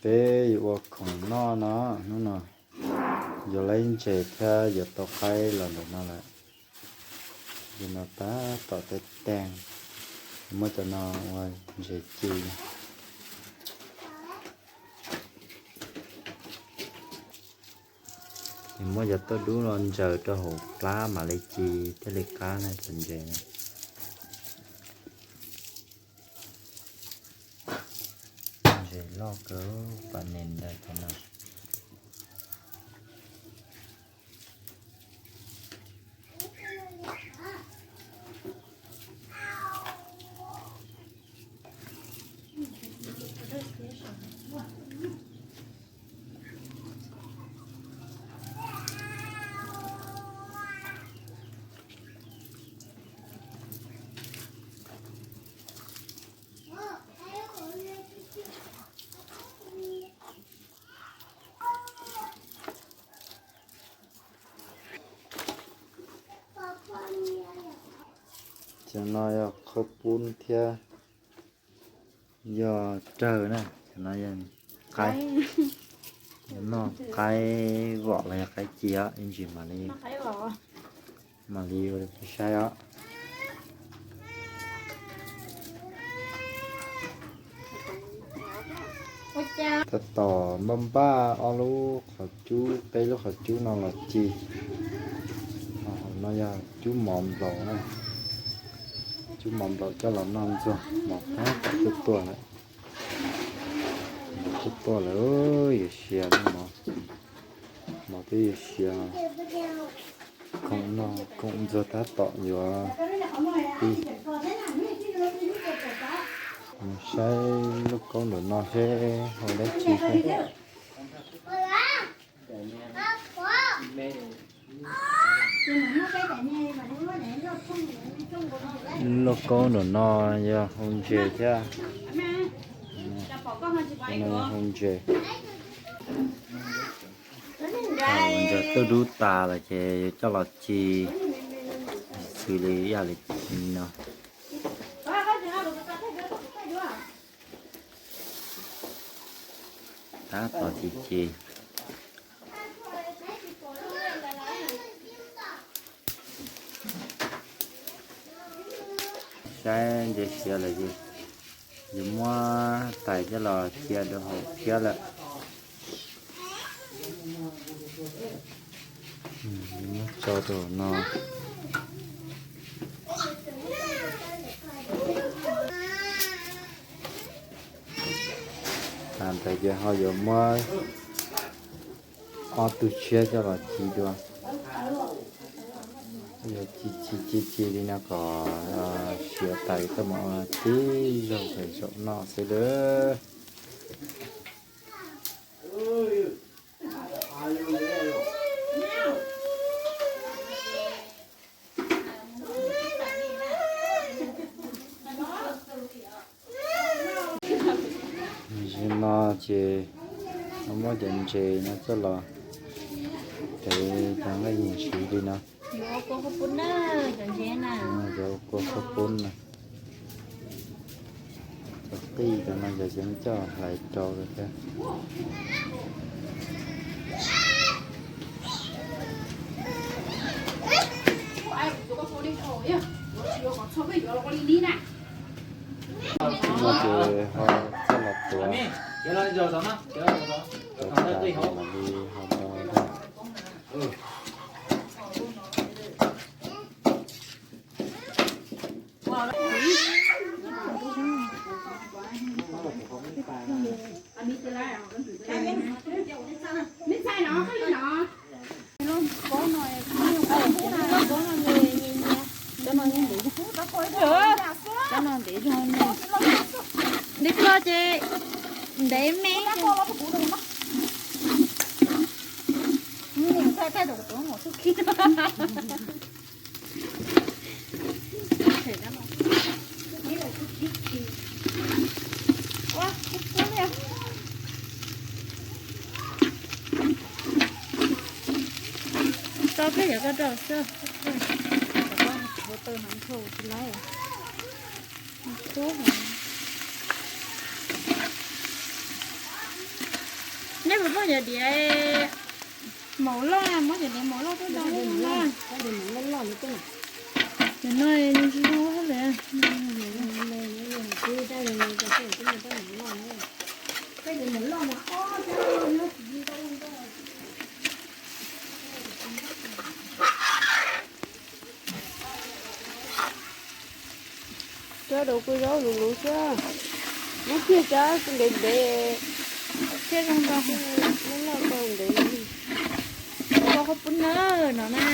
Peb yuav ua khoom noj no, hnub no yuav laib ntses thiab yuav tau qaib los ntawm no lawm. Li no tab tom teb teeg, muab cov no ua ntses ci. Nws muab cov tuaj dub los ntsaws rau hauv plab mam li ci thiaj li qab na cov ntses. Ntses loj kawg, pam nes ntawd cov no. Cov no yog qhaub poob thiab yog rawg na, cov no yog qaib, noj qaib vom los yog qaib ci os, ib ntsis mam li, mam li ua saib os. Tab tom npaj npaj ob lub qhov cub, peb lub qhov cub no los ci. No yog cub mov nplaum na, cub mov nplaum coj los noj ntxuag, mov tab tom tuaj tuaj lawm. Mov tuaj tuaj lawm, yuav siav lawm mov, mov twb yuav siav. Koom no, koom ntxuag tab tom yuav pib. Mus saib lub kaub nram no seb hau dab tsi thiab. Lub kaub nram no yog hau ntses thiab. Hau ntses. Thaum ntses twb dub tas lawm ces yuav coj los ci xws li ib yam li no. Tab tom ci ci. Saib ntses siav lawm ces yuav muab tais coj los cia rau hauv thiab lawm. Muab tso rau hauv no. Thaum ntawd ces ho yuav muab ob tug tshiab coj los ci dua. Yog ci ci ci ci li no kom siav tas koj mam ua tib zaug pem zaum noj xwb lawm. Zaum no ces muab cov ntses no coj los tev cov nqaij yees siv li no. Cov kua qhaub poob na. Cov qij cov no ces yeej coj hlais rau lawm thiab. No ces ho coj los tuav, tuav tas mam li ho mus. Cov no ntev zog ne. Ntev koj ces ntev me. Tau koj yog koj rau xwb. Hauv taw no nthau tsis laib. Tub. Yog diav maum loj, muab cov diav maum loj tuaj rau na. Cov no nws tsis zoo lawm. Coj rau kuj zaub luv luv xwb. Muab kiag cov ntev ntev, thiaj zoo rau, loj loj rau ntev. Ua qhov pub nawb no na.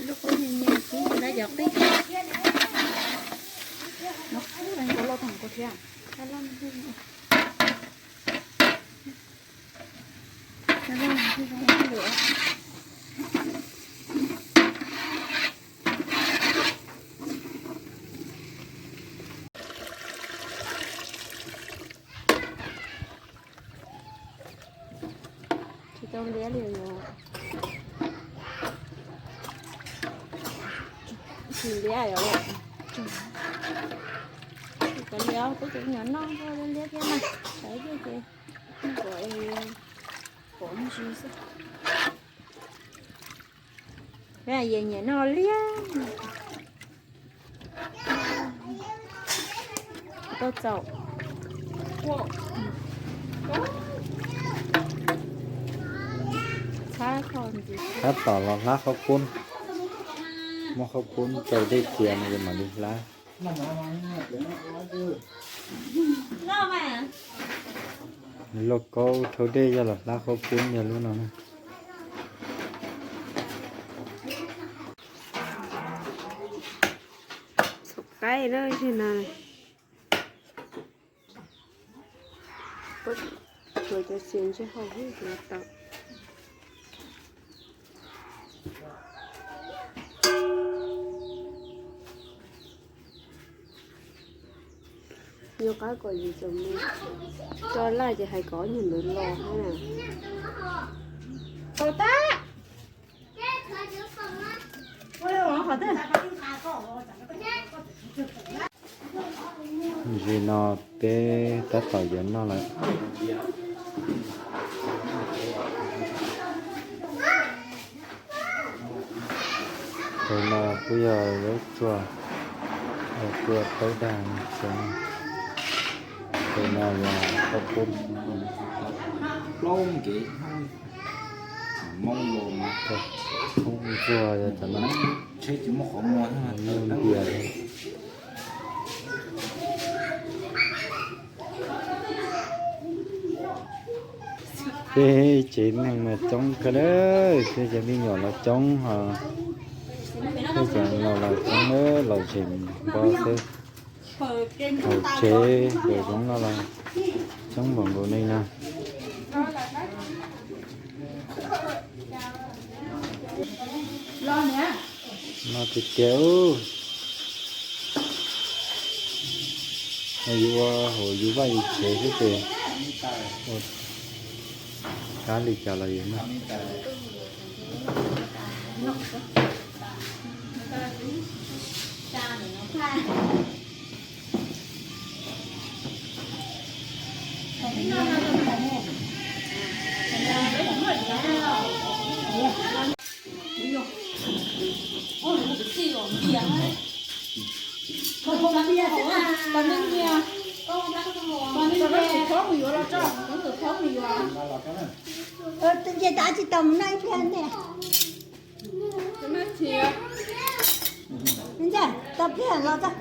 Lub kub nyias nyias kub, lawv cov qib thiab. Loj, loj, loj, loj. Tsis tau liab li os. Tsis liab os. Cov liab twb cov nyuam noj liab liab thiab na. Saib thiab ces kom, kom ntsis xwb. Yam nyiam noj liab. Tau txaus. Txhab kho ntxiv. Tab tom los hlab qhaub poob. Muab qhaub poob rau dej txias no ces mam li hlab. Lauj kaub rhaub dej yog los hlab qhaub poob yog lub no na. Txhaum qaib na, tseg na. Tshuav cov txias ntsej hauv tau. Nyob qab kom yus txawm mus tso laj ces hais kom nyuag ntawd los na. Zim no peb tab tom yuav noj lawm. Tus no kuj yog zaub tsuag, zaub tsuag taub dag xwb. Tus no yog qhaub poob. Plaub nkev, qhaub ntsuag yog cov no, tsheb tsis muaj qhov muag, muaj npias. Tej tsev neeg mas coob kawg na, tej cov me nyuam los coob ho, tej cov laus los coob, los zem npo xwb. Hauv tsev hauv zoov no los coob npaum nkaus li no. Noj tiag tiag. Yus ua hauv yus vaj yus tsev xwb ces ua kab li cas los yus noj. Ntses tas tsis tau mus noj ib pliag ntej. Ntses tau pliag los txog.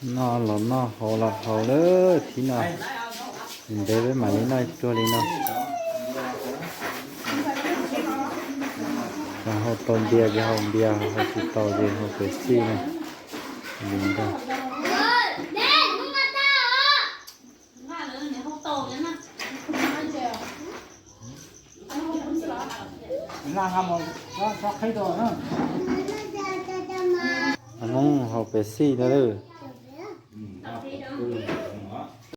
Noj los noj, haus los haus lawm thiab no. Ntev peb mam li noj ib pluag li no. Haus tau npias ces haus npias, haus tsis tau ces haus Pepsi na. Li ntag. Hmoob haus Pepsi ntag lawm.